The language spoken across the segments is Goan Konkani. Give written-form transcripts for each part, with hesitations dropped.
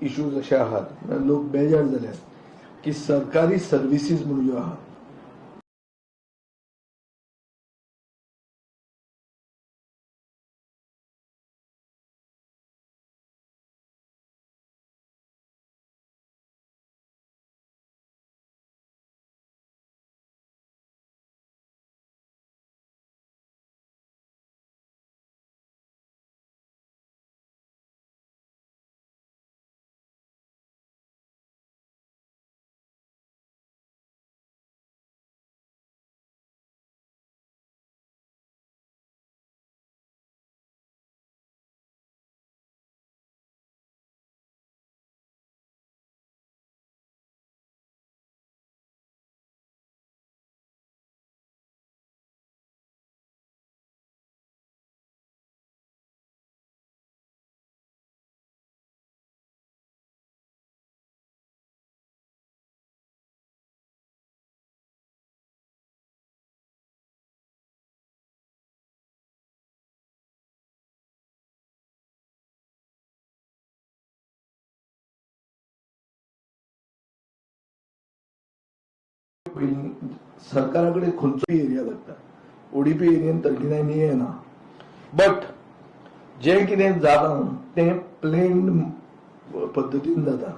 इश्यूज अशे आहात, लोक बेजार जाल्यात की सरकारी सर्विसीज म्हणून ज्यो आहा पयलीं सरकारा कडेन खंयचोय एरिया लागता, ओडीपी एरियेन 39 येना, बट जें कितें जालां तें प्लेन पद्दतीन जाता.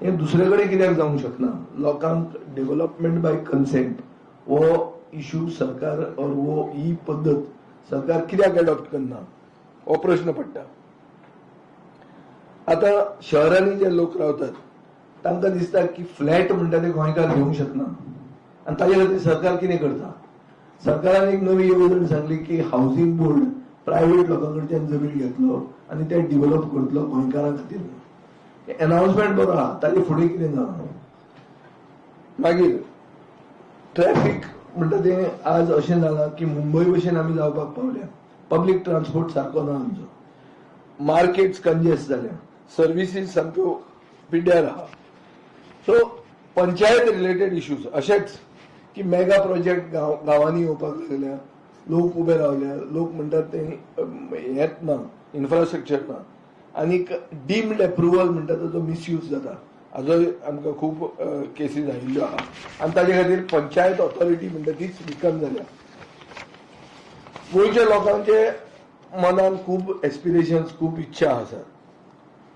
हें दुसरे कडेन कित्याक जावंक शकना? लोकांक डेव्हलपमेंट बाय कन्सेंट हो इशू सरकार और वो ही पद्दत सरकार कित्याक एडॉप्ट करना हो प्रश्न पडटा. आतां शहरांनी जे लोक रावतात तांकां दिसता की फ्लॅट म्हणटा ते गोंयकार घेवंक शकना आनी ताजे खातीर सरकार कितें करता? सरकारान एक नवी येवजण सांगली की हावजींग बोर्ड प्रायव्हेट लोकां कडच्यान जमीन घेतलो आनी ते डिव्हलप करतलो गोंयकारां खातीर. अनाउन्समेंट बरो आहा, ताजे फुडें कितें जालां? मागीर ट्रॅफिक म्हणटा तें आज अशें जालां की मुंबय भशेन आमी जावपाक पावल्या. पब्लीक ट्रान्सपोर्ट सारको ना आमचो, मार्केट्स कंजेस्ट जाल्या, सर्विसीस सामक्यो पिड्ड्यार आहा. सो पंचायत रिलेटेड इश्यूज अशेच की मेगा प्रोजेक्ट गांवांनी येवपाक लागल्या, लोक उबे रावल्या, लोक म्हणटात ते हेंच ना, इन्फ्रास्ट्रक्चर ना, आनीक डीम्ड एप्रुवल म्हणटा ताचो मिसयूज जाता. हाजोय आमकां खूब केसीस आयिल्ल्यो आहा आनी ताजे खातीर पंचायत ऑथॉरिटी म्हणटा तीच विकन जाल्या. गोंयच्या लोकांचे मनान खूब एस्पिरेशन्स, खूब इच्छा आसात.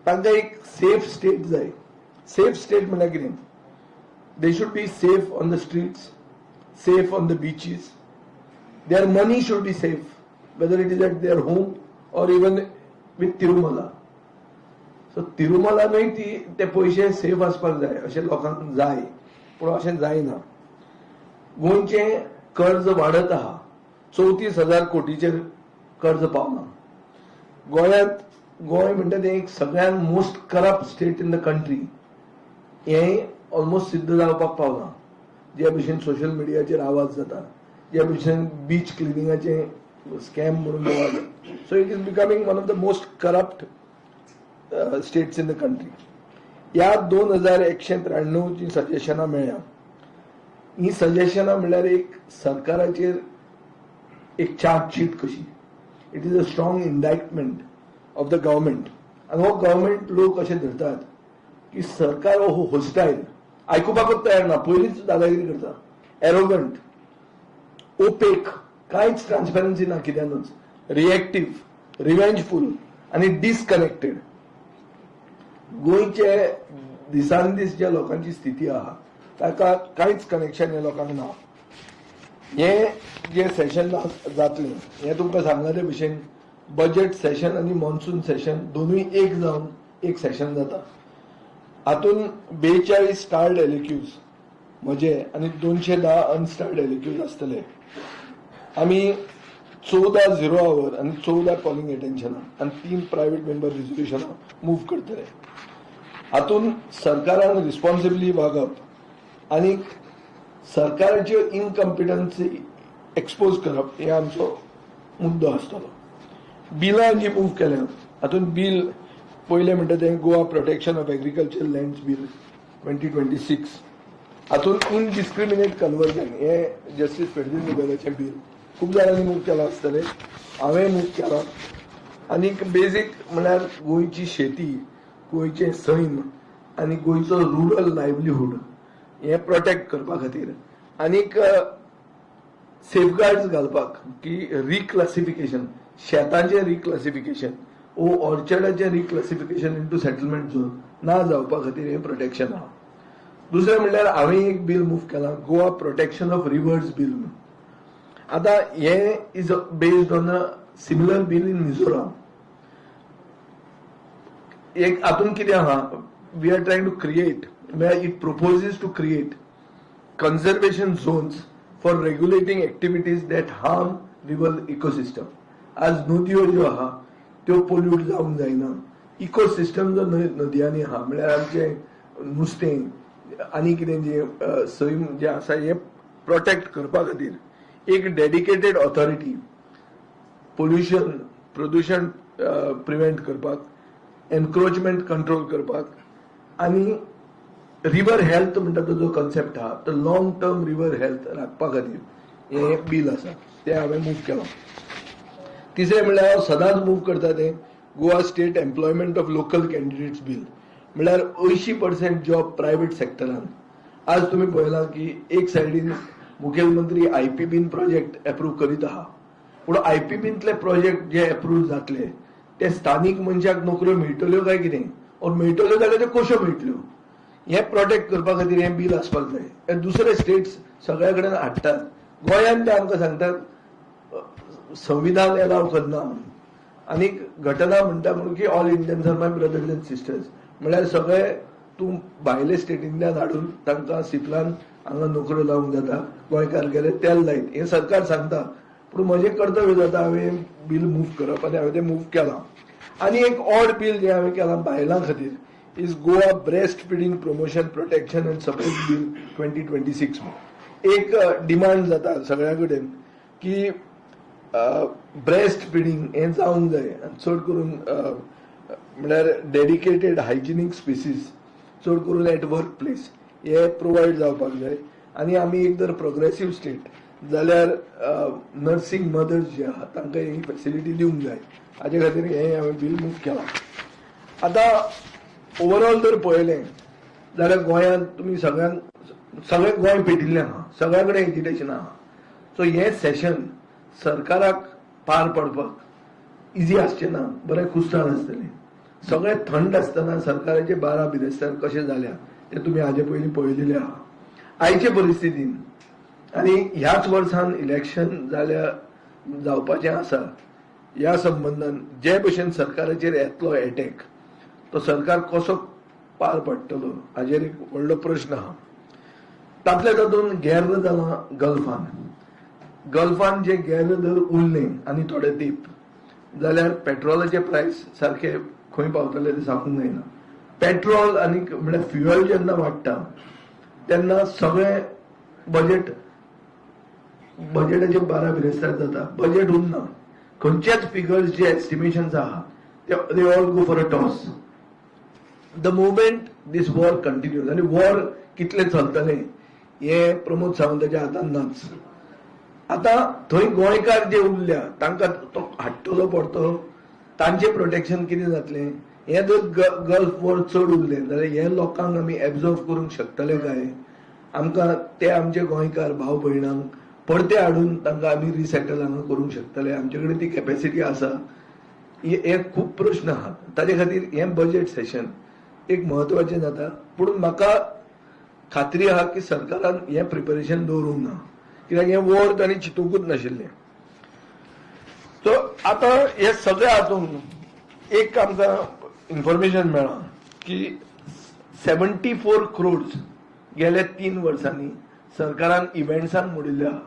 तांकां एक सेफ स्टेट जाय. सेफ स्टेट म्हणल्यार कितें? They should be safe on the streets, safe on the beaches. Their money should be safe, whether it is at their home or even with Tirumala. So Tirumala न्हय ती ते पयशे सेफ आसपाक जाय अशें लोकांक जाय, पूण अशें जायना. गोंयचें कर्ज वाडत आहा, 34,000 कोटीचेर कर्ज पावलां. गोंयांत गोंय म्हणटा तें एक सगळ्यांत most corrupt state in the country हें ऑलमोस्ट सिद्ध जावपाक पावलां. ज्या भशेन सोशल मिडियाचेर आवाज जाता, ज्या भशेन बीच क्लिनिंगाचें स्कॅम म्हणून आवाज, so it is becoming one of the most corrupt states in the country. ह्या 2193 जीं सजेशनां मेळ्ळ्या, हीं सजेशनां म्हणल्यार एक सरकाराचेर एक चार्जशीट कशी. It is a strong indictment of the government. आनी हो गव्हर्मेंट लोक अशें धरतात की सरकार हो होस्टायल, आयकुपाकूच तयार ना, पयलींच दादागिरी करता, एरोगंट, ओपेक, कांयच ट्रान्सपरन्सी ना कित्यानूच, रिएक्टीव, रिवेंजफूल आनी डिसकनेक्टेड. गोंयचे दिसान दीस ज्या लोकांची स्थिती आहा ताका कांयच कनेक्शन ह्या लोकांक ना. हें जें सेशन जातलें हें तुमकां सांगला ते भशेन बजेट सेशन आनी मॉन्सून सेशन दोनूय एक जावन एक सेशन जाता. हातून 42 स्टार्ड एलएक्यूज म्हजे आनी 210 अनस्टार्ड एलएक्यूज आसतले. आमी 14 झिरो our आनी 14 कॉलिंग एटेन्शनां आनी 3 प्रायव्हेट मेंबर रिजोल्युशनां मूव करतले. हातून सरकारान रिस्पॉन्सिबली वागप आनी सरकाराच्यो इनकम्पिटन्सी एक्सपोज करप हे आमचो मुद्दो आसतलो. बिलां जी मूव केल्या हातून बील पयलें म्हणटा तें Goa protection of agriculture lands bill 2026, हातून इनडिस्क्रिमिनेट कन्वर्जन हें जस्टीस फेर्दीन रिबेलोचें बील खूब जाणांनी मूव केलां आसतलें, हांवें मूव केलां. आनीक बेजीक म्हणल्यार गोंयची शेती गोंयचें सैम आनी गोंयचो रुरल लायवलीहूड हें प्रोटेक्ट करपा खातीर आनीक सेफगार्ड्स घालपाक की रिक्लासिफिकेशन, शेतांचें रिक्लासिफिकेशन वो ऑर्चर्डाचें रिक्लासिफिकेशन इंटू सेटलमेंट झोन ना जावपा खातीर हें प्रोटेक्शन आहा. दुसरें म्हणल्यार हांवें एक बील मूव केलां, Goa protection of rivers bill म्हणून. आतां हें is based on a similar bill in Mizoram. एक हातून कितें आहा, we are trying to create, म्हळ्यार it proposes to create conservation zones for regulating activities that harm river ecosystem. आज नदयो ज्यो आहा त्यो पोल्यूट जावंक जायना. इकोसिस्टम जो नदयांनी आहा, म्हळ्यार आमचें नुस्तें आनी कितें जें सैम जें आसा हें प्रोटेक्ट करपा खातीर एक डेडिकेटेड ऑथॉरिटी पोल्युशन प्रदुशण प्रिवेंट करपाक, एनक्रोचमेंट कंट्रोल करपाक आनी रिवर हेल्थ म्हणटा तो जो कॉन्सेप्ट आहा तो लॉंग टर्म रिवर हेल्थ राखपा खातीर हें बील आसा, तें हांवें मूव केलां. तिसरें म्हणल्यार हांव सदांच मूव करता तें Goa state employment of local candidates bill. म्हणल्यार 80% जॉब प्रायवेट सेक्टरान. आज तुमी पळयलां की एक सायडीन मुखेलमंत्री आय.पी.बीन प्रोजेक्ट एप्रूव करीत आहा, पूण आय.पी.बींतले प्रोजेक्ट जे एप्रूव जातले ते स्थानीक मनशाक नोकऱ्यो मेळटल्यो काय कितें, और मेळटल्यो जाल्यार त्यो कश्यो मेळटल्यो, हें प्रोटेक्ट करपा खातीर हें बील आसपाक जाय. हे दुसरे स्टेट्स सगळ्या कडेन हाडटात, गोंयांत ते आमकां सांगतात संविधान एलाव करना म्हणून, आनी घटना म्हणटा म्हणून की all Indians are my brothers and sisters, म्हळ्यार सगळे तूं भायले स्टेटींतल्यान हाडून तांकां सिपलान हांगा नोकऱ्यो लावंक जाता, गोंयकार गेले तेल लायत हें सरकार सांगता. पूण म्हजें कर्तव्य जाता हांवें बील मूव करप आनी हांवें तें मूव केलां. आनी एक ऑड बील जें हांवें केलां बायलां खातीर is Goa breast feeding promotion protection and support bill 2026. एक डिमांड जाता सगळ्या कडेन की ब्रेस्ट फिडींग हें जावंक जाय आनी चड करून म्हळ्यार डेडिकेटेड हायजिनीक स्पेसीस चड करून एट वर्क प्लेस हे प्रोवायड जावपाक जाय. आनी आमी एक जर प्रोग्रेसीव स्टेट जाल्यार नर्सींग मदर्स जे आहा तांकां ही फेसिलिटी दिवंक जाय, हाजे खातीर हें हांवें बील मूव केलां. आतां ओवरऑल जर पळयलें जाल्यार गोंयांत तुमी सगळ्यांक सगळें गोंय पेटिल्लें आहा, सगळ्या कडेन एजिटेशन आहा. सो हें सेशन सरकाराक पार पडपाक इजी आसचें ना, बरें कुस्तार आसतलें. सगळें थंड आसतना सरकाराचे 12 बिरेस्तार कशें जाल्या तें तुमी हाजे पयलीं पळयलेलें आहा. आयचे परिस्थितीन आनी ह्याच वर्सान इलेक्शन जाल्या जावपाचें आसा, ह्या संबंदान जे भशेन सरकाराचेर येतलो एटॅक तो सरकार कसो पार पडटलो हाजेर एक व्हडलो प्रश्न आहा. तातल्या तातूंत गेर्र जालां गल्फान, गल्फान जे गेर्र जर उरलें आनी थोडे तेंप जाल्यार पेट्रोलाचे प्रायस सारके खंय पावतले ते सांगूंक जायना. पेट्रोल आनी म्हळ्यार फ्युअल जेन्ना वाडटा तेन्ना सगळें बजेट बजेटाचे 12 बिरेस्तार जाता, बजेट उरना. खंयचेच फिगर्स जे एस्टिमेशन्स आहा ते they all go for a toss the moment this war continues. आनी वॉर कितलें चलतलें हें प्रमोद सावंताच्या हातान नाच. आतां थंय गोंयकार जे उरल्या तांकां तो हाडटलो पडटलो, तांचें प्रोटेक्शन कितें जातलें, हें जर गल्फ वॉर चड उरलें जाल्यार हे लोकांक आमी एब्जॉर्व करूंक शकतले काय? आमकां ते आमचे गोंयकार भाव भयणांक परते हाडून तांकां आमी रिसेटल हांगा करूंक शकतले? आमचे कडेन ती कॅपेसिटी आसा? हे खूब प्रश्न आहात. ताजे खातीर हें बजेट सेशन एक म्हत्वाचें जाता. पूण म्हाका खात्री आहा की सरकारान हें प्रिपरेशन दवरूंक ना, कित्याक हें वॉर तांणी चिंतूंकूच नाशिल्लें. सो आतां हे सगळे हातूंत एक आमकां इन्फॉर्मेशन मेळ्ळां की 74 क्रोड्स गेल्या 3 वर्सांनी सरकारान इव्हेंट्सांक मोडिल्ले आहा.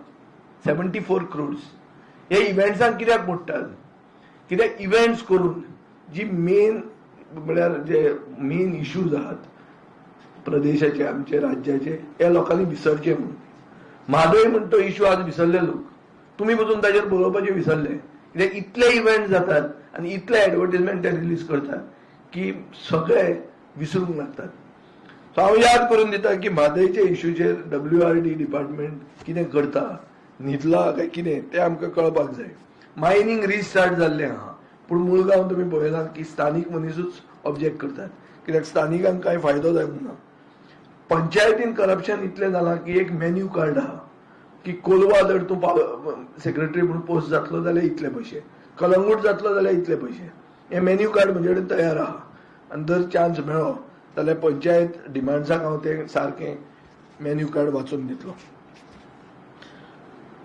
74 क्रोड्स हे इव्हेंट्सांक कित्याक मोडटात? कित्याक इव्हेंट्स करून जी मेन म्हळ्यार जे मेन इश्यूज आहात प्रदेशाचे, आमचे राज्याचे, हे लोकांनी विसरचे म्हणून. म्हादय म्हण तो इश्यू आज विसरले लोक, तुमी पसून ताजेर बरोवपाचे विसरले. कित्याक इतले इव्हेंट जातात आनी इतले एडवर्टीजमेंट ते रिलीज करतात की सगळे विसरूंक लागतात. सो हांव याद करून दिता की म्हादयच्या इश्यूचेर WRD department कितें करता, न्हिदला काय कितें तें आमकां कळपाक जाय. मायनींग रिस्टार्ट जाल्लें आहा, पूण मुळगांव तुमी पळयलां की स्थानीक मनीसूच ऑब्जेक्ट करतात कित्याक स्थानिकांक कांय फायदो जावंक ना. पंचायतीन करप्शन इतलें जालां की एक मेन्यू कार्ड आहा की कोलवा जर तूं सेक्रेटरी म्हणून पोस्ट जातलो जाल्यार इतले पयशे, कलंगूट जातलो जाल्यार इतले पयशे. हें मेन्यू कार्ड म्हजे कडेन तयार आहा आनी जर चान्स मेळ्ळो जाल्यार पंचायत डिमांड्साक हांव तें सारकें मेन्यू कार्ड वाचून दितलो.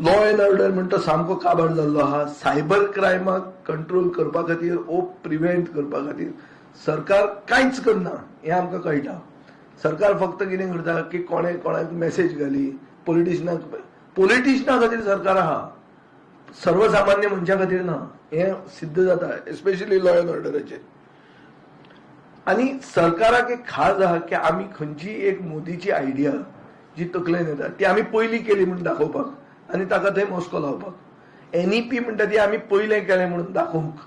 लॉ एंड ऑर्डर म्हणटा सामको काबार जाल्लो आहा. सायबर क्रायमाक कंट्रोल करपा खातीर ओ प्रिवेंट करपा खातीर सरकार कांयच करना हें आमकां कळटा. सरकार फक्त कितें करता की कोणें कोणाक मॅसेज घाली, पॉलिटिशनाक, पॉलिटिशना खातीर सरकार आहा, सर्वसामान्य मनशा खातीर ना, हें सिद्ध जाता एस्पेशली लॉ एंड ऑर्डराचेर. आनी सरकाराक एक खाज आहा की आमी खंयची एक मोदीची आयडिया जी तकलेन येता ती आमी पयली केली म्हूण दाखोवपाक आनी ताका थंय मस्को लावपाक. एनईपी म्हणटा ती आमी पयलें केलें म्हणून दाखोवंक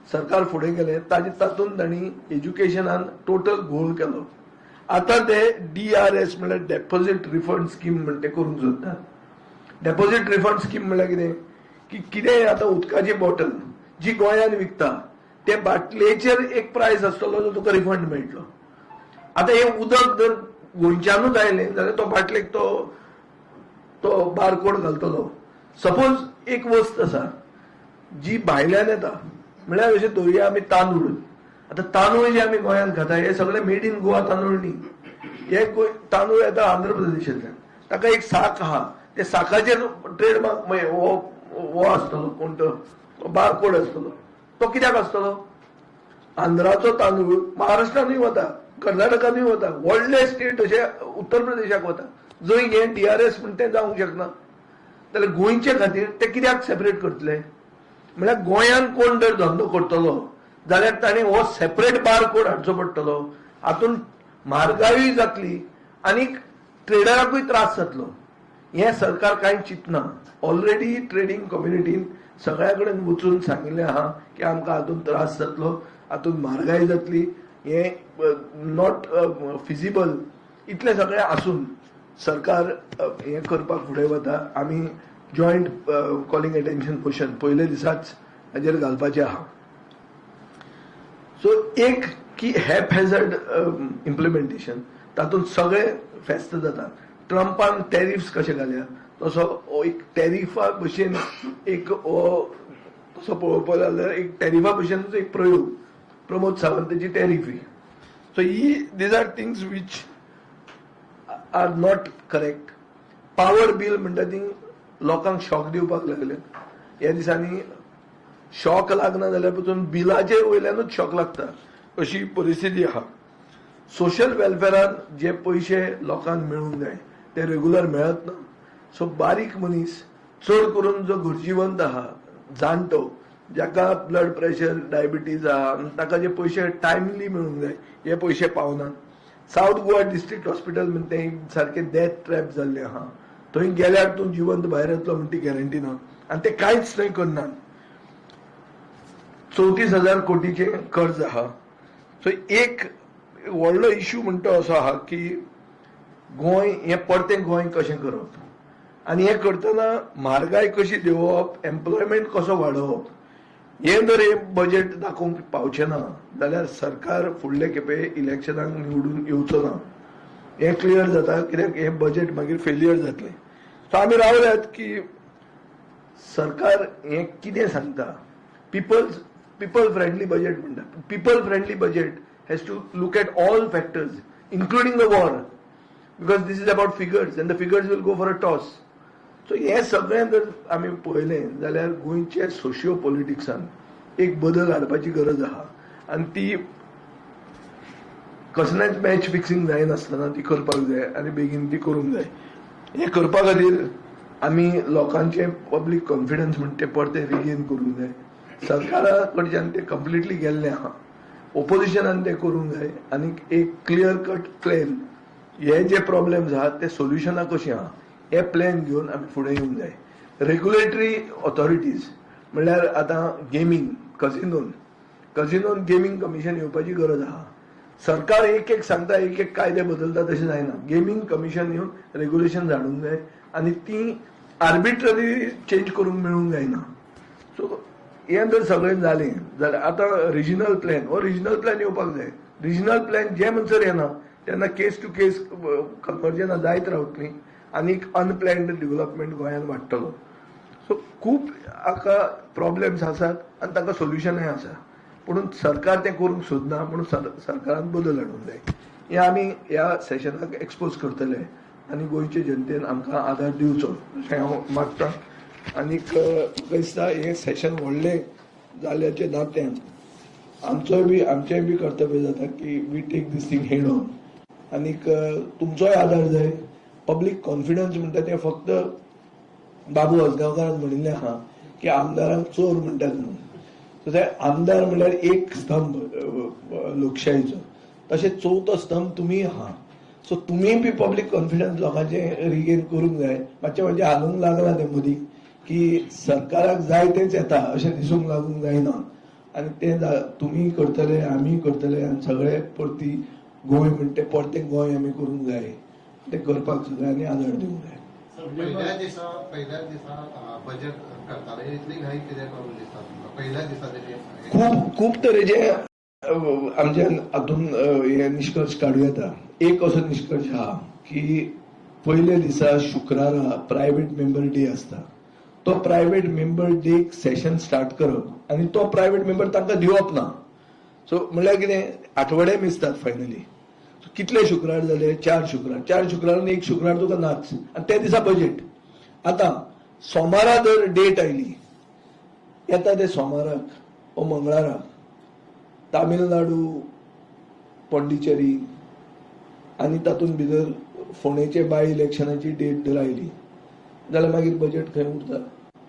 सरकार फुडें गेलें. ताजे तातूंत तांणी एज्युकेशनान टोटल घोळ केलो. आतां ते डीआरएस म्हणल्यार डेपोजीट रिफंड स्कीम म्हणटा ते करूंक सोदतात. डेपोजीट रिफंड स्कीम म्हणल्यार कितें की कितेंय आतां उदकाची बॉटल जी गोंयांत विकता ते बाटलेचेर एक प्रायस आसतलो जो तुका रिफंड मेळटलो. आतां हें उदक जर गोंयच्यानूच आयलें जाल्यार तो बाटलेक तो तो बारकोड घालतलो. सपोज एक वस्त आसा जी भायल्यान येता, म्हणल्यार अशें धरुया आमी तांदूळ. आतां तांदूळ जे आमी गोंयांत खाता हे सगळे मेड इन गोवा तांदूळ न्ही, हे तांदूळ येता आंध्र प्रदेशांतल्यान. ताका एक साक आहा, ते साकाचेर ट्रेडमार्क हो हो आसतलो, कोण तो बारकोड आसतलो. तो कित्याक आसतलो? आंध्राचो तांदूळ महाराष्ट्रानूय वता, कर्नाटकानूय वता, व्हडले स्टेट अशे उत्तर प्रदेशाक वता, जंय हें डीआरएस म्हण तें जावंक शकना. जाल्यार गोंयचे खातीर ते कित्याक सेपरेट करतले? म्हळ्यार गोंयांत कोण जर धंदो करतलो जाल्यार ताणें हो सेपरेट बारकोड हाडचो पडटलो. हातूंत म्हारगायूय जातली आनी ट्रेडराकूय त्रास जातलो. हें सरकार कांय चिंतना. ऑलरेडी ट्रेडींग कम्युनिटीन सगळ्या कडेन वचून सांगिल्लें आहा की आमकां हातूंत त्रास जातलो, हातूंत म्हारगाय जातली, हें not feasible. इतलें सगळें आसून सरकार हें करपाक फुडें वता. आमी जॉयंट कॉलिंग एटेन्शन मोशन पयले दिसाच हाजेर घालपाचें आहा. सो एक की हॅपहॅझर्ड इम्प्लिमेंटेशन, तातूंत सगळें फेस्त जाता. ट्रंपान टॅरिफ्स कशे घाल्या तसो एक टॅरिफा भशेन एक तसो पळोवपाक जाल्यार एक टॅरिफा भशेनूच एक प्रयोग प्रमोद सावंताची टॅरिफ ही. सो ही these are things which are not correct. Power bill म्हणटा ती लोकांक शॉक दिवपाक लागले. ह्या दिसांनी शॉक लागना जाल्यार पसून बिलाचे वयल्यानूच शॉक लागता अशी परिस्थिती आहा. सोशल वेलफेरान जे पयशे लोकांक मेळूंक जाय ते रेगुलर मेळत ना. सो बारीक मनीस चड करून जो गरजेवंत आहा, जाणटो, जाका ब्लड प्रेशर, डायबिटीज आहा, ताका जे पयशे टायमली मेळूंक जाय हे पयशे पावना. सावथ गोवा डिस्ट्रिक्ट हॉस्पिटल म्हणटा तें सारकें डेथ ट्रॅप जाल्लें आहा. थंय गेल्यार तूं जिवंत भायर येतलो म्हण ती गॅरंटी ना आनी ते कांयच थंय करनात. 34,000 कोटीचें कर्ज आहा. सो एक व्हडलो इश्यू म्हणटा असो आहा की गोंय हें परतें गोंय कशें करप आनी हें करतना म्हारगाय कशी देंवोवप, एम्प्लॉयमेंट कसो वाडोवप, हें जर हें बजेट दाखोवंक पावचें ना जाल्यार सरकार फुडले खेपे इलेक्शनाक निवडून येवचो ना हें क्लियर जाता. कित्याक हें बजेट मागीर फेलियर जातलें. सो आमी रावल्यात की सरकार हें कितें सांगता, पिपल फ्रेंडली बजेट म्हणटा. People friendly budget has to look at all factors including the war, because this is about figures and the figures will go for a toss. So हें सगळें जर आमी पळयलें जाल्यार गोंयचे सोशियो पॉलिटिक्सान एक बदल हाडपाची गरज आहा आनी ती कसलेंच मॅच फिक्सिंग जायनासतना ती करपाक जाय आनी बेगीन ती करूंक जाय. हें करपा खातीर आमी लोकांचें पब्लीक कॉन्फिडन्स म्हणटा तें परतें रिगेन करूंक जाय. सरकारा कडच्यान तें कंप्लिटली गेल्लें आहा, ओपोजिशनान तें करूंक जाय आनी एक क्लियर कट प्लॅन, हे जे प्रॉब्लेम्स आहात ते सोल्युशनां कशीं आहा हे प्लॅन घेवन आमी फुडें येवंक जाय. रेग्युलेटरी ऑथॉरिटीज म्हणल्यार आतां गेमींग, कजिनोन गेमींग कमिशन येवपाची गरज आहा. सरकार एक एक सांगता, एक एक कायदे बदलता, तशें जायना. गेमींग कमिशन येवन रेग्युलेशन हाडूंक जाय आनी ती आर्बिट्ररी चेंज करूंक मेळूंक जायना. सो हें जर सगळें जालें जाल्यार आतां रिजनल प्लॅन, हो रिजनल प्लॅन येवपाक जाय. रिजनल प्लॅन जे म्हणसर येना तेन्ना केस टू केस कन्वर्जनां जायत रावतलीं आनीक अनप्लॅन्ड डेव्हलपमेंट गोंयांत वाडटलो. सो खूब हाका प्रॉब्लेम्स आसात आनी तांकां सोल्युशनय आसा, पूण सरकार तें करूंक सोदना, म्हणून सरकारान बदल हाडूंक जाय. हें आमी ह्या सेशनाक एक्सपोज करतले आनी गोंयचे जनतेन आमकां आदार दिवचो अशें हांव मागतां. आनीक म्हाका दिसता हें सेशन व्हडलें जाल्याचे नात्यान आमचोय बी आमचेंय बी कर्तव्य जाता की we take this thing head on. आनीक तुमचोय आदार जाय. पब्लीक कॉन्फिडन्स म्हणटा तें फक्त बाबू आजगांवकारान म्हणिल्लें आहा की आमदारांक चोर म्हणटात म्हणून. सो ते आमदार म्हणल्यार एक स्तंभ लोकशाहीचो, तशें चवथो स्तंभ तुमी आहा. सो तुमी बी पब्लीक कॉन्फिडन्स लोकांचें रिगेन करूंक जाय. मातशें मातशें हालूंक लागलां तें मदीं की सरकाराक जाय तेंच येता अशें दिसूंक लागूंक जायना, आनी तें तुमी करतले, आमी करतले, आनी सगळे परती गोंय म्हणटे परतें गोंय आमी करूंक जाय. तें करपाक सगळ्यांनी आदार दिवंक जाय. पहिल्या दिसा बजेट करताले, इतली घाई कितें करून दिसता तुमकां पहिल्या दिसा तरी? खूब खूब तरेचे आमच्या हातून हे निश्कर्श काडूं येता. एक असो निश्कर्श आहा की पयल्या दिसा शुक्रारा प्रायवेट मेंबर डे आसता, तो प्रायवेट मेंबर डेक सेशन स्टार्ट करप आनी तो प्रायवेट मेंबर तांकां दिवप ना. सो म्हणल्यार कितें, आठवडे मिसतात फायनली. कितले शुक्रार जाले? 4 शुक्रार. 4 शुक्रारान एक शुक्रार तुका नाच, आनी त्या दिसा बजेट. आतां सोमारा जर डेट आयली, येता ते सोमाराक ओ मंगळाराक तामिळनाडू, पॉंडिचेरी आनी तातूंत भितर फोंडेचे बाय इलेक्शनाची डेट जर आयली जाल्यार मागीर बजेट खंय उरता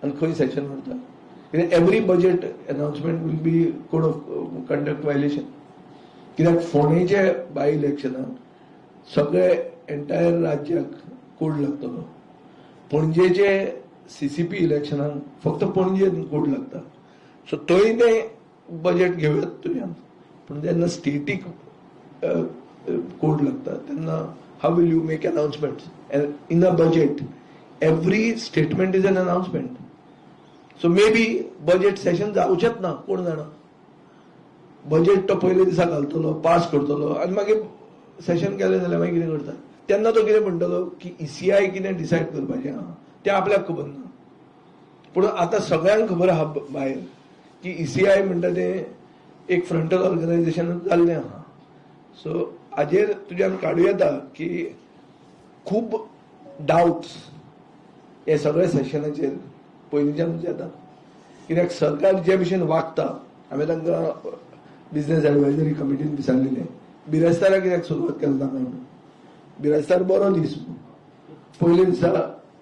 आनी खंय सेशन उरता? कित्याक every budget announcement will be code of conduct violation. कित्याक फोंडेचे बाय इलेक्शनाक सगळे एंटायर राज्याक कोड लागतलो, पणजेचे सीसीपी इलेक्शनाक फक्त पणजेन कोड लागता. सो थंय तें बजेट घेवयात तुज्यान, पूण जेन्ना स्टेटीक कोड लागता तेन्ना how will you make announcement? In a budget every statement is an announcement. So maybe budget session जावचेंच ना, कोण जाणा. बजेट तो पयले दिसा घालतलो, पास करतलो आनी मागीर सेशन केलें जाल्यार मागीर कितें करता? तेन्ना तो कितें म्हणटलो की ईसीआय कितें डिसायड करपाचें आहा तें आपल्याक खबर ना. पूण आतां सगळ्यांक खबर आहा भायर की ईसीआय म्हणटा तें एक फ्रंटल ऑर्गनायझेशन जाल्लें आहा. सो हाजेर तुज्यान काडूं येता की खूब डावट्स हे सगळे सेशनाचेर पयलींच्यानूच येतात. कित्याक सरकार जे भशेन वागता, हांवें तांकां बिजनेस एडवायजरी कमिटीन विचारलेलें, बिरेस्तारा कित्याक सुरवात केली ना काय म्हणून. बिरेस्तार बरो दीस, पयले दिसा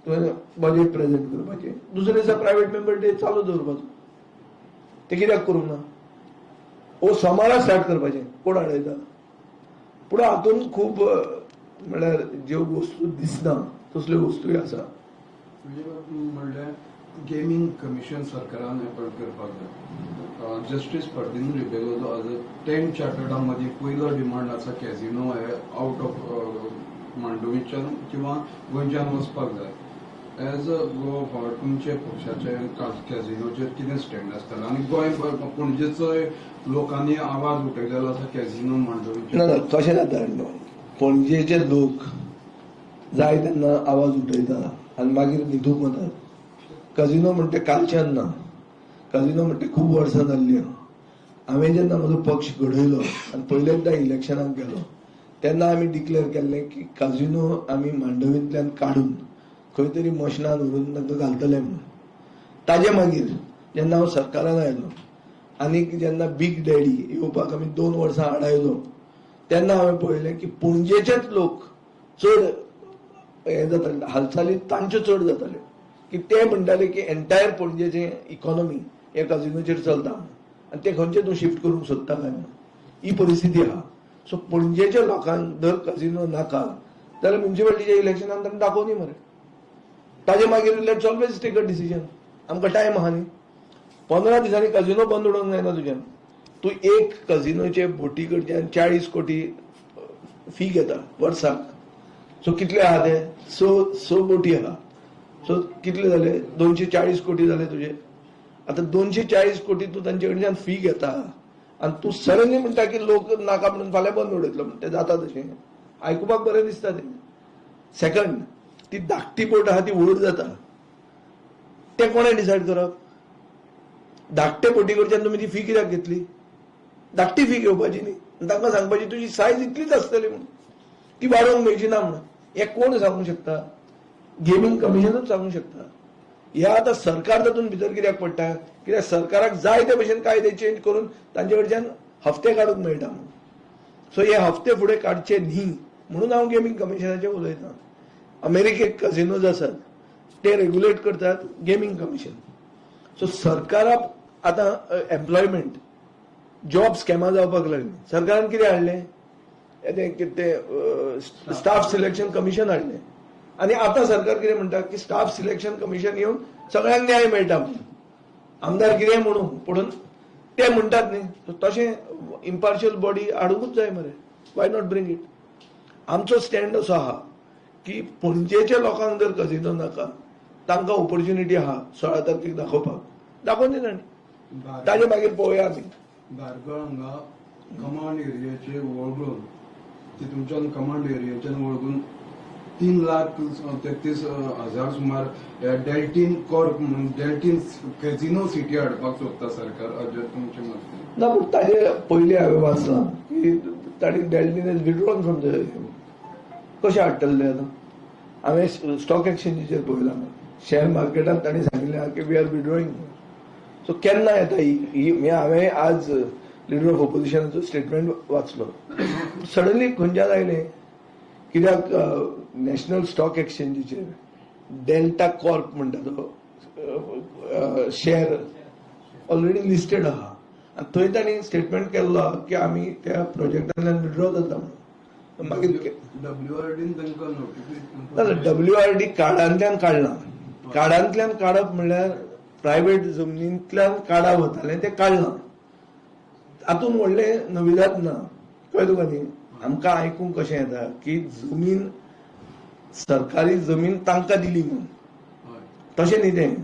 तुवें बजेट प्रेजेंट करपाचें, दुसऱ्या दिसा प्रायवेट मेंबर डे चालू दवरपाचो. ते कित्याक करूंक ना? ओ सोमारा स्टार्ट करपाचें, कोण हाडयता? पूण हातूंत खूब म्हणल्यार ज्यो वस्तू दिसना तसल्यो वस्तूय आसा. म्हणल्यार गेमींग कमिशन सरकारान एपॉयंट करपाक जाय. जस्टीस फर्दिन रिबेलो जो आज 10 चार्टर्डा मदीं पयलो डिमांड आसा कॅझिनो हे आउट ऑफ मांडवीच्यान किंवा गोंयच्यान वचपाक जाय. एज अ गोवा फॉरवर्ड तुमचे पक्षाचे कॅझिनोचेर कितें स्टँड आसतलें आनी गोंय पणजेचोय लोकांनी आवाज उठयलेलो आसा कॅझिनो मांडवीचेर? ना, कशें जाता, पणजेचे लोक जाय तेन्ना आवाज उठयता आनी मागीर न्हिदूंक वतात. कझिनो म्हणटे कालच्यान ना, कझिनो म्हणटे खूब वर्सां जाल्ली आहा. हांवें जेन्ना म्हजो पक्ष घडयलो आनी पयल्यांदा इलेक्शनाक गेलो तेन्ना आमी डिक्लेअर केल्लें की कझिनो आमी मांडवींतल्यान काडून खंय तरी मशनान व्हरून तांकां घालतले म्हणून. ताजे मागीर जेन्ना हांव सरकारान आयलो आनी जेन्ना बीग डॅडी येवपाक आमी 2 वर्सां आड आयलो तेन्ना हांवें पळयलें की पणजेचेच लोक चड हें जाताले, हालचाली तांच्यो चड जाताल्यो की ते म्हणटाले की एंटायर पणजेचे इकॉनॉमी हे कझिनोचेर चलता आनी ते खंयचे तूं शिफ्ट करूंक सोदता काय म्हणून. ही परिस्थिती आहा. सो पणजेच्या लोकांक जर कझिनो नाका जाल्यार म्युनिसिपालिटीच्या इलेक्शनान तांकां दाखोवनी मरे. ताजे मागीर let's always take a decision. आमकां टायम आहा न्ही, 15 दिसांनी कझिनो बंद उडोवंक जायना तुज्यान. तूं एक कझिनोचे बोटी कडच्यान 40 कोटी फी घेता वर्साक. सो कितले आहा ते? 6 बोटी आहा. सो कितले जाले? 240 कोटी जाले तुजे. आतां 240 कोटी तूं तांचे कडच्यान फी घेता आनी तूं सडनली म्हणटा की लोक नाका म्हणून फाल्यां बंद उडयतलो म्हण, तें जाता तशें? आयकुपाक बरें दिसता तें. सेकंड, ती धाकटी बोट आहा ती व्हड जाता, तें कोणें डिसायड करप? धाकटे बोटी कडच्यान तुमी ती फी कित्याक घेतली? धाकटी फी घेवपाची न्ही, तांकां सांगपाची तुजी सायज इतलीच आसतली म्हणून, ती वाडोवंक मेळची ना म्हणून. हें कोण सांगूंक शकता? गेमींग कमिशनूच सांगूंक शकता. हे आतां सरकार तातूंत भितर कित्याक पडटा? कित्याक सरकाराक जाय ते भशेन कायदे चेंज करून तांचे कडच्यान हफ्ते काडूंक मेळटा म्हणून. सो हे हफ्ते फुडें काडचे न्ही म्हणून हांव गेमींग कमिशनाचेर उलयतां. अमेरिकेक कसिनोज आसात, ते रेग्युलेट करतात गेमींग कमिशन. सो सरकाराक आतां एम्प्लॉयमेंट जॉब स्कॅमां जावपाक लागली. सरकारान कितें हाडलें? तें कितें स्टाफ सिलेक्शन कमिशन हाडलें. आनी आतां सरकार कितें म्हणटा की स्टाफ सिलेक्शन कमिशन येवन सगळ्यांक न्याय मेळटा म्हणून. आमदार कितेंय म्हणूं, पूण ते म्हणटात न्ही, तशें इम्पार्शियल बॉडी हाडुंकूच जाय मरे. Why not bring it? आमचो स्टँड असो आहा की पणजेच्या लोकांक जर कसिनो नाका, तांकां ऑपॉर्च्युनिटी आहा 16 तारखेक दाखोवपाक, दाखोवन दी तांणी, ताजे मागीर पळोवया आमी. धारगळ हांगा कमांड एरियाचे वळगून ती तुमच्यान कमांड एरियाच्यान वळगून 3,33,000 सुमार डेल्टीन कॉर्प म्हणून डेल्टीन कॅझिनो सिटी हाडपाक सोदता सरकार, अजय तुमचे मत? ना, पूण ताजे पयलीं हांवें वाचलां की तांणी Deltin is withdrawn from the, कशें हाडटले आतां? हांवें स्टॉक एक्सचेंजीचेर पळयलां, शेअर मार्केटान तांणी सांगिल्लें आहा की we are विथड्रॉईंग. सो केन्ना येता ही? हांवें आज लिडर ऑफ ऑपोजिशनाचो स्टेटमेंट वाचलो, सडनली खंयच्यान आयलें? कित्याक नॅशनल स्टॉक एक्सचेंजीचेर डेल्टा कॉर्प म्हणटा तो शेअर ऑलरेडी लिस्टेड आहा आनी थंय तांणी स्टेटमेंट केल्लो आहा की आमी त्या प्रोजेक्टांतल्यान विड्रॉ जाता म्हणून. मागीर डब्ल्यूआरडीन तांकां नोटिफिकेशन डब्ल्यूआरडी कार्डांतल्यान काडलां. कार्डांतल्यान काडप म्हणल्यार प्रायवेट जमनींतल्यान कार्डां वतालें तें काडलां. तातूंत व्हडलें नविदाद ना, कळ्ळें तुका न्ही? आमकां आयकूंक कशें येता की जमीन सरकारी जमीन तांकां दिली म्हणून, तशें न्ही तें.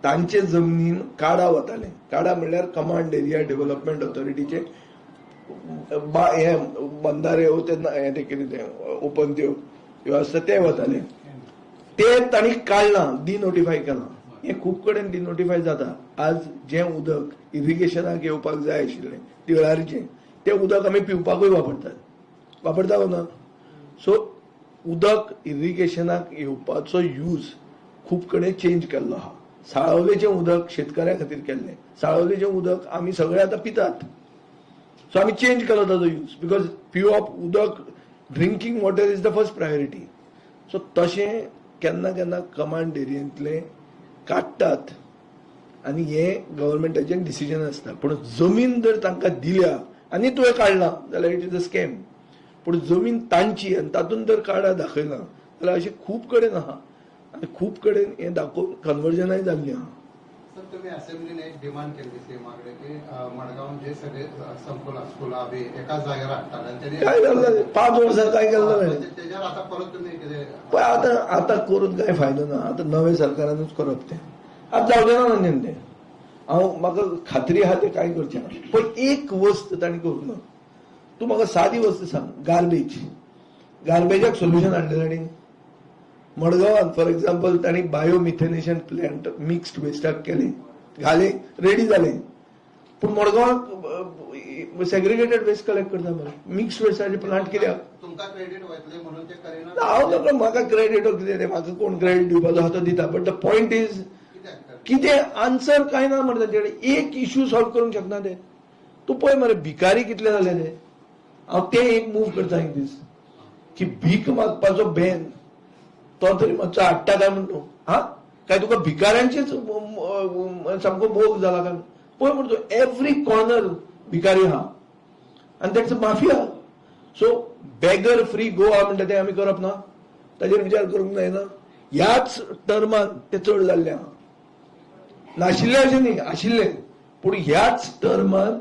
तांचे जमनीन कार्डां वतालें. कार्डां म्हणल्यार कमांड एरिया डेव्हलपमेंट ऑथॉरिटीचे हे बंधारे ते हें तें कितें तें ओपन त्यो ह्यो आसता ते वताले, ते तांणी काडलां, डिनोटिफाय केलां. हें खूब कडेन डिनोटिफाय जाता. आज जें उदक इरिगेशनाक येवपाक जाय आशिल्लें तिळारीचें, तें उदक आमी पिवपाकूय वापरतात, वापरता ना? सो उदक इरिगेशनाक येवपाचो यूज खूब कडेन चेंज केल्लो आहा. साळवलेचें उदक शेतकऱ्यां खातीर केल्लें, साळवलेचें उदक आमी सगळे आतां पितात. सो आमी चेंज केलो ताजो यूज, because पिवप उदक, drinking water is the first priority. So तशें केन्ना केन्ना कमांड एरियेंतलें काडटात आनी हें गव्हर्मेंटाचें डिसिजन आसता. पूण जमीन जर तांकां दिल्या आनी तुवें काडलां जाल्यार it is a scam. पूण जमीन तांची आनी तातूंत जर कार्डां दाखयलां जाल्यार अशें खूब कडेन आहा आनी खूब कडेन हें दाखोवन कन्वर्जनाय जाल्लीं आहा. सर, तुम्ही असेंब्लीने एक डिमांड केली सीएमा कडेन की मडगांव जे सगळे संकुलां स्कुलां बी एकाच जाग्यार हाडटाले आनी काय जालें? 5 वर्सां काय केल्लें ताणें? तेजेर आतां परत तुमी कितें? पळय आतां आतां करून कांय फायदो ना. आतां नवें सरकारानूच करप तें, आतां जावचें ना तांच्यान तें. हांव म्हाका खात्री आहा तें कांय करचें ना. पण एक वस्त तांणी करूंक ना. तूं म्हाका सादी वस्त सांग, गार्बेज, गार्बेजाक सोल्युशन हाडलें तांणी मडगांवांत. फॉर एग्जाम्पल तांणी बायोमिथेनेशन प्लॅन्ट मिक्स्ड वेस्टाक केलें, घालें, रेडी जालें. पूण मडगांवांत सेग्रिगेटेड वेस्ट कलेक्ट करता मरे, मिक्स्ड वेस्टाचे प्लांट कित्याक? तुमकां क्रेडीट वयतलें म्हणून ते करिना. हांव नकळो, म्हाका क्रेडीट कितें तें, म्हाका कोण क्रेडीट दिवपाचो आहा तो दिता. बट the point is कितें आन्सर कांय ना मरे तांचे कडेन. एक इशू सॉल्व करूंक शकना ते. तूं पळय मरे भिकारी कितले जाले ते. हांव तें एक मूव करता एक दीस की भीक मागपाचो बॅन तो तरी मातसो हाडटा काय म्हण तूं. हा काय तुका भिकाऱ्यांचेच सामको मोग जाला काय? पळय म्हण तूं, एवरी कॉर्नर भिकारी आहा आनी that's a mafia. So beggar free Goa म्हणटा तें आमी करप ना, ताजेर विचार करूंक जायना. ह्याच टर्मान ते चड जाल्ले आहा, नाशिल्ले अशें न्ही, आशिल्ले, पूण ह्याच टर्मान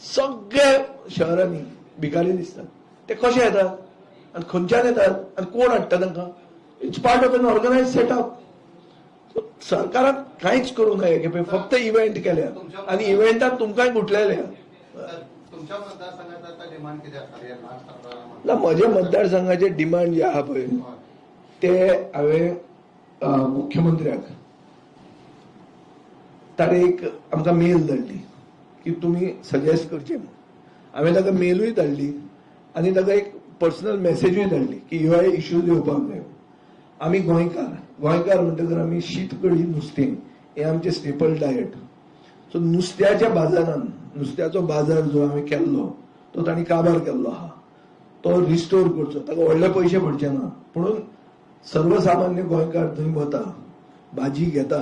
सगळ्या शहरांनी भिकारी दिसतात. ते कशे येतात आनी खंयच्यान येतात आनी कोण हाडटा तांकां? It's part of an organized setup. सरकारान कांयच करूंक ना हे खेपे, फक्त इव्हेंट केल्या आनी इव्हेंटात तुमकांय गुटलेले. सर, तुमच्या तुमच्या मतदारसंघाचा डिमांड कितें आसता? ना, म्हज्या मतदारसंघाचे डिमांड जे आहा पळय ते हांवें मुख्यमंत्र्याक ताणें एक आमकां मेल धाडली की तुमी सजेस्ट करचे म्हणून. हांवें ताका मेलूय धाडली आनी ताका एक पर्सनल मॅसेजूय धाडली की ह्यो इश्यूज येवपाक जाय. आमी गोंयकार, गोंयकार म्हणटकर आमी शीत कडी नुस्तें हें आमचें स्टेपल डायट. सो नुस्त्याच्या बाजारान, नुस्त्याचो बाजार जो आमी केल्लो तो तांणी काबार केल्लो आहा, तो रिस्टोर करचो. ताका व्हडले पयशे पडचे ना, पुणून सर्वसामान्य गोंयकार थंय वता, भाजी घेता,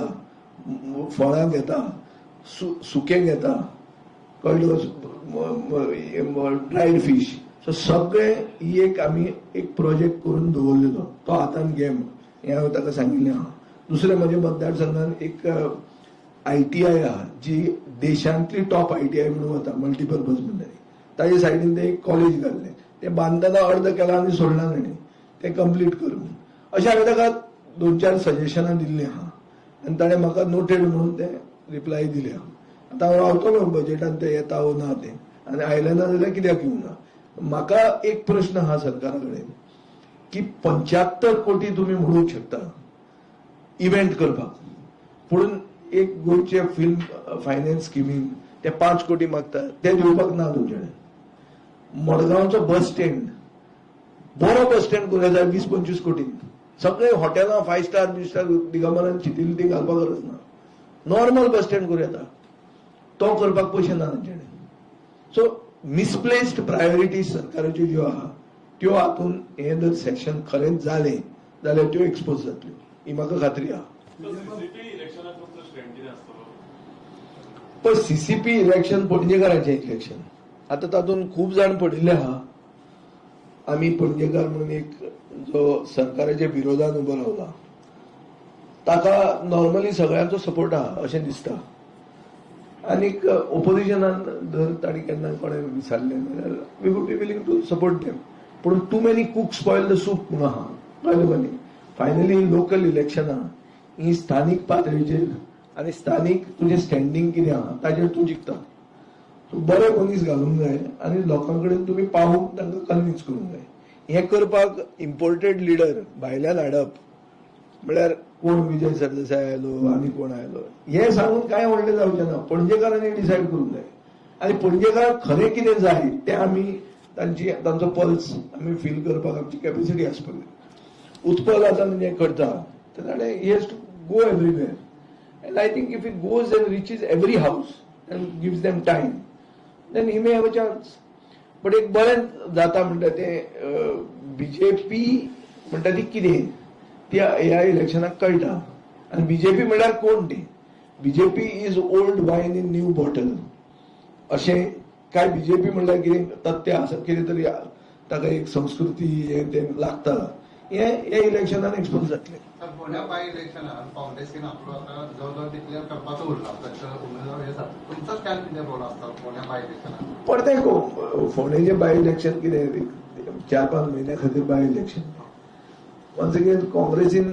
फळां घेता, सुकें घेता, कळ्ळें, ड्रायड फीश. सो सगळें ही एक आमी एक प्रोजेक्ट करून दवरलेलो, तो हातान घे हें हांवें ताका सांगिल्लें आहा. दुसरें, म्हज्या मतदारसंघान एक ITI आहा जी देशांतली टॉप ITI म्हणून वता, मल्टीपर्पज म्हणटा. ताजे सायडीन ते एक कॉलेज घाल्लें, तें बांदतना अर्द केलां आनी सोडलां ताणें, तें कंप्लीट कर म्हणून. अशें हांवें ताका 2-4 सजेशनां दिल्लीं आहा आनी ताणें म्हाका नोटेड म्हणून तें रिप्लाय दिल्या. आतां हांव रावतलो बजेटान तें येता वो ना तें, आनी आयलें ना जाल्यार कित्याक येवना. म्हाका एक प्रश्न आहा सरकारा कडेन की 75 कोटी तुमी म्हणूंक शकता इव्हेंट करपाक, पूण एक गोंयचे फिल्म फायनान्स स्किमीन ते 5 कोटी मागता, ते दिवपाक ना तुमचे कडेन. मडगांवचो बस स्टँड, बरो बस स्टँड करूं जाय 20-25 कोटी. सगळे हॉटेलां 5 स्टार 2 स्टार दिगंबरान चितिल्ली ती घालपाक गरज ना, नॉर्मल बस स्टँड करूं येता, तो करपाक पयशे ना तांचे कडेन. सो मिसप्लेस्ड प्रायोरिटीज सरकाराच्यो ज्यो आहा त्यो हातून हें जर सेक्शन खरेंच जालें जाल्यार त्यो एक्सपोज जातल्यो, ही म्हाका खात्री आहा. पळय, CCP election पणजेकारांचें इलेक्शन, आतां तातूंत खूब जाण पडिल्ले आहा. आमी पणजेकार म्हणून एक जो सरकाराच्या विरोधान उबो रावला ताका नॉर्मली सगळ्यांचो सपोर्ट आहा अशें दिसता. आनीक ओपोजिशनान जर तांणी केन्ना कोणें विचारलें जाल्यार we would be willing to support them. पूण too many cook spoil the soup म्हणून आहा, कळ्ळें तुका न्ही. फायनली लोकल इलेक्शनां ही स्थानीक पातळीचेर आनी स्थानीक तुजें स्टँडींग कितें आहा ताजेर तूं जिखता. बरे मनीस घालूंक जाय आनी लोकां कडेन तुमी पावूंक तांकां कन्विन्स करूंक जाय. हें करपाक इम्पोर्टेड लिडर भायल्यान हाडप म्हळ्यार कोण विजय सरदेसाय आयलो आनी कोण आयलो हें सांगून कांय व्हडलें जावचें ना. पणजेकारांनी डिसायड करूंक जाय आनी पणजेकारांक खरें कितें जाय तें आमी तांची तांचो पल्स आमी फील करपाक आमची कॅपेसिटी आसपाक जाय. उत्पल आतां म्हणजे करता तर ताणें he has to go everywhere and I think if he goes and reaches every house and gives them time then he may have a chance. But एक बरें जाता म्हणटा तें बीजेपी म्हणटा ती कितें ती ह्या इलेक्शनाक कळटा. आनी बीजेपी म्हणल्यार कोण ती? BJP is old wine in new bottle अशें काय बीजेपी म्हणल्यार कितें तथ्य आसा, कितें तरी ताका एक संस्कृती हें तें लागता, हें ह्या इलेक्शनान एक्सपोज जातलें. फोंड्या बाय इलेक्शनान फाउंडेशन आपलो आतां जवळ जवळ डिक्लेअर करपाचो उरला, उमेदवार हे तुमचोच काय कितें रोल आसता फोंड्या बाय इलेक्शनान? परतें फोंडेचें बाय इलेक्शन कितें 4-5 म्हयन्या खातीर बाय इलेक्शन. वन्स अगेन काँग्रेसीन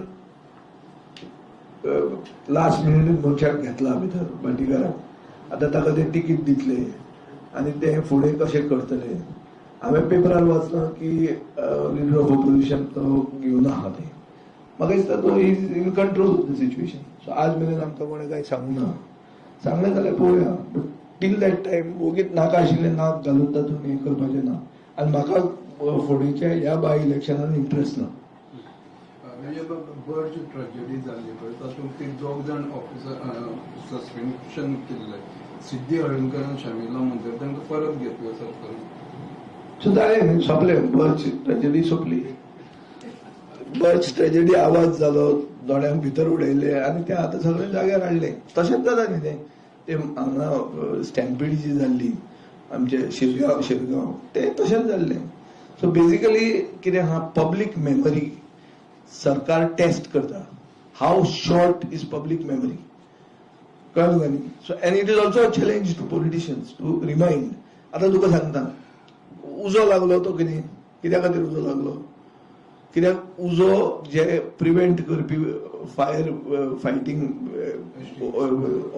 लास्ट मिनिटीन मनशाक घेतला भितर भाटीकाराक, आतां ताका ते तिकीट दितले आनी ते फुडें कशें करतले. हांवें पेपरार वाचलां की लिडर ऑफ ऑपोजिशन तो घेवन आहा, तें म्हाका दिसता तो is in control of the situation. So आज मेरेन आमकां कोणें कांय सांगूंक ना, सांगलें जाल्यार पळोवया, बट टील that time वोगीत नाका आशिल्लें नाक घालून तातूंत हें करपाचें ना. आनी म्हाका फोंडेच्या ह्या बाय इलेक्शनान इंट्रस्ट ना. बर्च ट्रेजेडी जाल्ली पळय तातूंत ते 2 जाण ऑफिसर सस्पेन्शन केल्ले, सिद्धी हळर्णकरान शामिला म्हणटर तांकां परत घेतले सरकारान. सो जालें, सोंपलें, बर्च ट्रेजेडी सोंपली. बर्च ट्रेजेडी आवाज जालो, दोळ्यांक भितर उडयले आनी ते आतां सगळें जाग्यार हाडलें. तशेंच जाता न्ही तें, ते हांगा स्टॅम्पीड जी जाल्ली आमचे शिरगांव तें तशेंच जाल्लें. सो बेजिकली कितें आहा, पब्लीक मेमरी सरकार टेस्ट करता, how short is public memory, कळ्ळें तुका न्ही. So and it is also a challenge to politicians to remind. आतां तुका सांगता, उजो लागलो तो कितें, कित्या खातीर उजो लागलो? कित्याक उजो जे प्रिवेंट करपी फायर फायटींग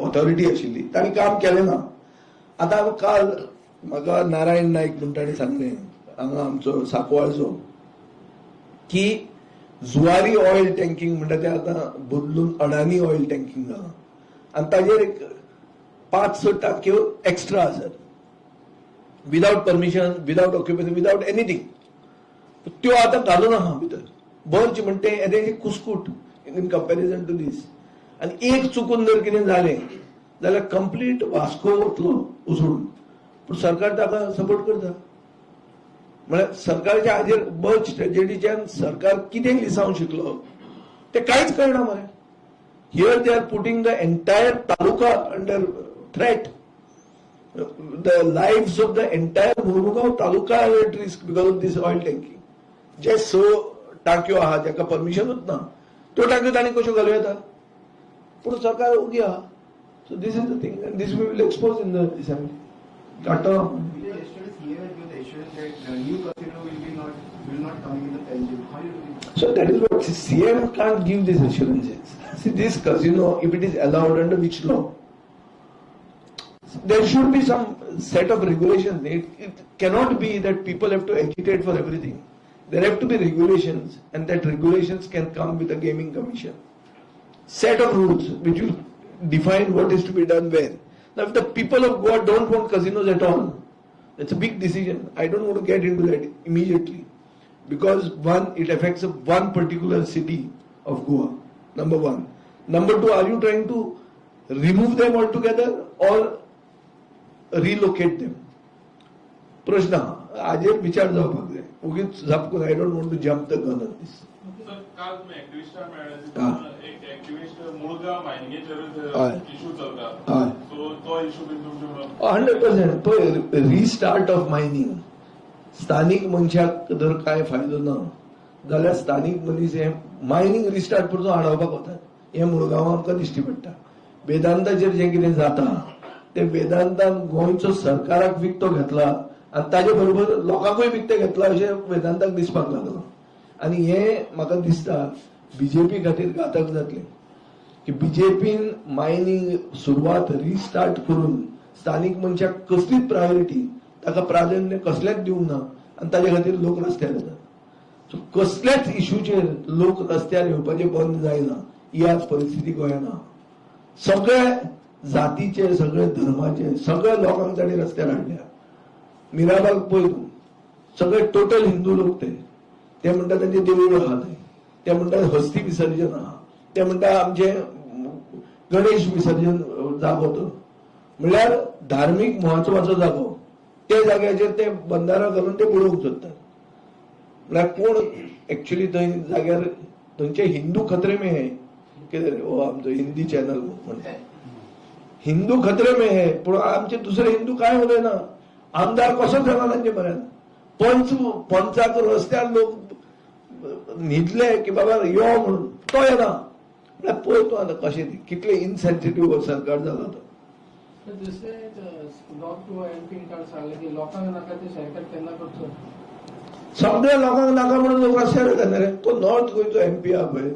ऑथॉरिटी आशिल्ली तांणी काम केलें ना. आतां काल म्हाका नारायण नायक म्हणटा ताणें सांगलें हांगा आमचो सांकवाळचो की जुवारी ऑयल टँकिंग म्हणटा तें आतां बदलून अडानी ऑयल टँकिंग जालां आनी ताजेर एक 5-6 टांकयो एक्स्ट्रा आसात without permission, without occupancy, without anything. त्यो आतां घालून आहा भितर. बर्च म्हणटे तें कुस्कूट इन कंपॅरिजन टू दीस. आनी एक चुकून जर कितें जालें जाल्यार कंप्लीट वास्को वतलो उसळून. पूण सरकार ताका सपोर्ट करता. म्हळ्यार सरकारच्या हाजेर बर्च ट्रेजेडीच्यान सरकार कितें लिसांव शिकलो तें कांयच कळना मरे. Here they are putting the entire taluka under threat. The lives of the entire Mormugao taluka are at risk because of this oil tanking. जे 6 टांक्यो आहा जाका परमिशनूच ना त्यो टांक्यो तांणी कश्यो घालूं येता? पूण सरकार ओगी आहा. So this is the thing and this we will expose in the assembly. काडटलो. Yesterday CM had given the assurance that the new casino will not coming in the Panjim. How you do it? So that is what CM can't give these assurances. See, this casino, if it is allowed, under which law? There should be some set of regulations. It cannot be that people have to agitate for everything. There have to be regulations, and that regulations can come with a gaming commission. Set of rules which will define what is to be done where. Now, if the people of Goa don't want casinos at all, that's a big decision. I don't want to get into that immediately. Because one, it affects one particular city of Goa, number one. Number two, are you trying to remove them altogether or relocate them? प्रश्न आजेर विचार जावपाक जाय. ओगीच झापकून I don't want to jump the gun on this. Sir, काल तुम्ही एक्टिविस्टां मेळ्ळे. हा. एक एक्टिविस्ट मुळगांव मायनिंगेचेरूच हय. इशू चलता. हय. सो तो इशू बीन तुमचे 100%. पळय, रिस्टार्ट ऑफ मायनिंग, स्थानीक मनशाक जर कांय फायदो ना जाल्यार स्थानीक मनीस हे मायनिंग रिस्टार्ट परतून आडावपाक वतात हें मुळगांवां आमकां दिश्टी पडटा. वेदांताचेर जें कितें जाता तें वेदांतान गोंयचो सरकाराक विकतो घेतला आनी ताजे बरोबर लोकांकूय विकतें घेतला अशें वेदांताक दिसपाक लागलां. आनी हें म्हाका दिसता बीजेपी खातीर घातक जातलें की बीजेपीन मायनिंग सुरवात रिस्टार्ट करून स्थानीक मनशाक कसलीच प्रायोरिटी, ताका प्राधान्य कसलेंच दिवंक ना आनी ताजे खातीर लोक रस्त्यार येतात. सो कसल्याच इशूचेर लोक रस्त्यार येवपाचे बंद जायना ही आज परिस्थिती गोंयान आहा. सगळे जातीचे, सगळे धर्माचे, सगळ्या लोकांक तांणी रस्त्यार हाडल्या. मिराबाग पळय तूं, सगळे टोटल हिंदू लोक ते ते म्हणटा तांचे देवूळ आहा थंय, ते म्हणटा हस्ती विसर्जन आहा, ते म्हणटा आमचे गणेश विसर्जन जागो तो, म्हणल्यार धार्मीक म्हत्वाचो जागो. त्या जाग्याचेर ते बंदारा घालून ते बुडोवंक सोदतात. म्हणल्यार कोण एक्चुली थंय जाग्यार थंयचे हिंदू खतरे में है. कितें रे, हो आमचो हिंदी चॅनल म्हणटा हिंदू खतरे में है, पूण आमचे दुसरे हिंदू काय उलयना. आमदार कसो जाना तांचे पर्यंत पंच पंचाक रस्त्यार लोक न्हिदले की बाबा यो म्हणून, तो येना. म्हणल्यार पळय तूं आतां कशें तें, कितले इनसेन्सिटीव सरकार जाला तो. दुसरें, नॉर्थ गोवा एमपीन काल सांगलें की लोकांक नाका ते सरकार केन्ना करचो. सगळ्या लोकांक नाका म्हणून लोक रस्त्यार येता रे. तो नॉर्थ गोंयचो एमपी आहा पळय,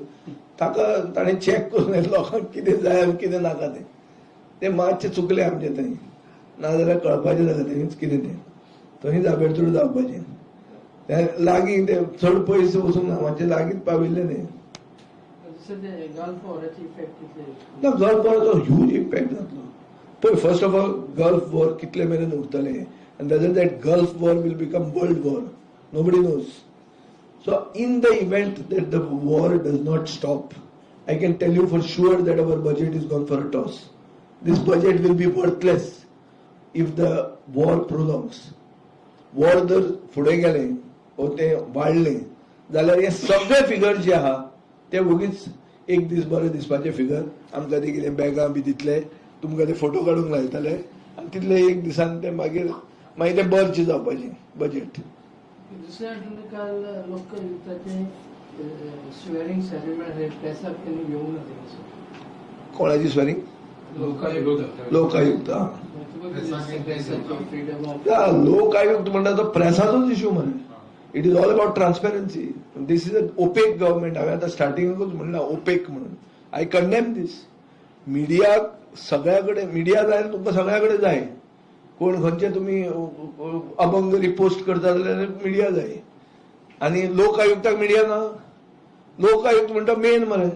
ताका ताणें चॅक करून लोकांक कितें जाय आनी कितें नाका तें. ते मातशें चुकलें आमचें थंय, नाजाल्यार कळपाचें जालें थंयच कितें तें. थंयच आबेरतूर जावपाचें, ते लागीं, ते चड पयस वचूंक ना, मातशें लागींच पाविल्लें तें. दुसरें, ते गल्फ वॉराची इफेक्ट कितले? ना, गल्फ वॉराचो ह्यूज इम्पॅक्ट जातलो. पळय, first of all Gulf war कितले मेरेन उरतलें आनी whether that Gulf war will become world war, nobody knows. So in the event that the war does not stop, I can tell you for sure that our budget is gone for a toss. This budget will be worthless if the war prolongs. War जर फुडें गेलें वो तें वाडलें जाल्यार हे सगळे फिगर जे आहा ते वगीच एक दीस बरे दिसपाचे फिगर. आमकां ते कितें बॅगां बी दितले, तुमकां ते फोटो काडूंक लायतले आनी तितले एक दिसान ते मागीर मागीर ते बर्च जावपाचें बजेट. दुसरें आशिल्लें, काल लोकआयुक्ताचें स्वेरिंग सेरेमनी प्रेसाक तेणी घेवंक ना तें. कोणाची swearing? Lokayukta. Lokayukta. Freedom of Lokayukta म्हणटा तो प्रेसाचोच इशू मरे. It is all about transparency. This is a opaque government. हांवें आतां स्टार्टिंगाकूच म्हणलां ओपेक म्हणून. I condemn this. मिडियाक सगळ्या कडेन मिडिया जाय, तुमकां सगळ्या कडेन जाय. कोण खंयचे तुमी अभंग रिपोस्ट करता जाल्यार मिडिया जाय. आनी लोक आयुक्ताक मिडिया ना. लोक आयुक्त म्हणटा मेन मरे,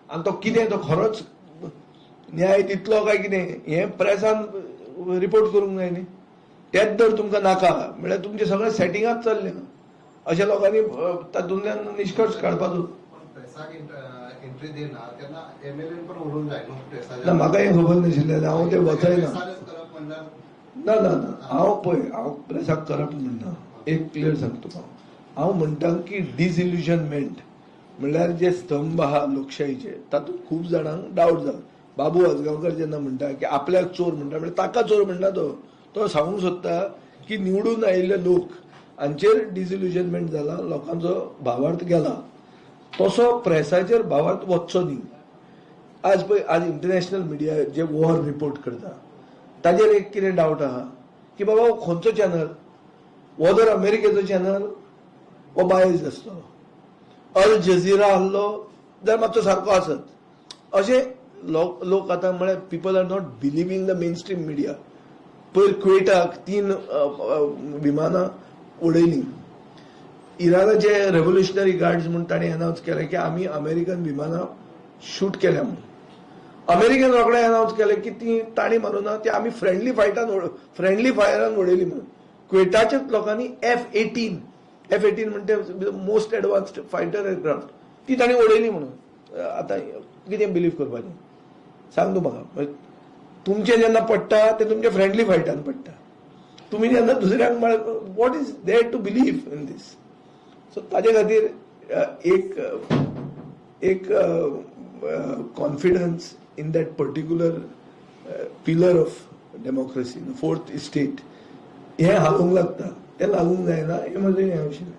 आनी तो कितें, तो खरोच न्याय दितलो काय कितें हें प्रेसान रिपोर्ट करूंक जाय न्ही. तेच जर तुमकां नाका म्हळ्यार तुमचें सगळें सेटिंगाच चल्लें. अशा लोकांनी तातूंतल्यान निश्कर्श काडपाचो. प्रेसाक एंट्री दिना तेन्ना एमएलए पण उलोवंक जाय न्हू प्रेसाच्या. ना, म्हाका हें खबर नाशिल्लें, हांव तें वचयना. करप म्हणल्यार ना ना ना, हांव पळय, हांव प्रेसाक करप म्हणना. एक क्लियर सांगता तुका, हांव म्हणटा की डिसइल्युजनमेंट म्हणल्यार जे स्तंभ आहा लोकशाहीचे तातूंत खूब जाणांक डावट जाला. बाबू आजगांवकर जेन्ना म्हणटा की आपल्याक चोर म्हणटा, म्हणल्यार ताका चोर म्हणटा तो, तो सांगूंक सोदता की निवडून आयिल्ले लोक हांचेर डिसइल्युजनमेंट जाला, लोकांचो भावार्थ गेला. तसो प्रेसाचेर भावार्थ वचचो न्ही. आज पळय, आज इंटरनॅशनल मिडिया जे वॉर रिपोर्ट करता ताजेर एक कितें डावट आहा की बाबा हो खंयचो चॅनल, हो जर अमेरिकेचो चॅनल हो बायज आसतलो, अल जझिरा आहलो जाल्यार मातसो सारको आसत. अशें लोक आतां म्हळ्यार people are not believing the mainstream media. पयर कुवेटाक 3 विमानां उडयलीं. इराणाचे रेव्होल्युशनरी गार्ड्स म्हूण ताणें अनावन्स केलें की आमी अमेरिकन विमानां शूट केल्या म्हणून. अमेरिकेन रोखडें अनावन्स केलें की ती तांणी मारूं ना, ती आमी फ्रेंडली फायटान फ्रेंडली फायरान उडयली म्हणून. कुवेटाच्याच लोकांनी F-18, F-18 म्हणटे most advanced fighter aircraft, ती तांणी उडयली म्हणून. आतां कितें बिलीव करपाचें सांग तूं म्हाका. तुमचें जेन्ना पडटा तें तुमच्या फ्रेंडली फायटान पडटा, तुमी जेन्ना दुसऱ्यांक, what is there to believe in this? So ताजे खातीर एक एक confidence in that particular pillar of democracy, fourth estate, हें हालूंक लागता, तें लागूंक जायना, हें म्हजें हें आशिल्लें.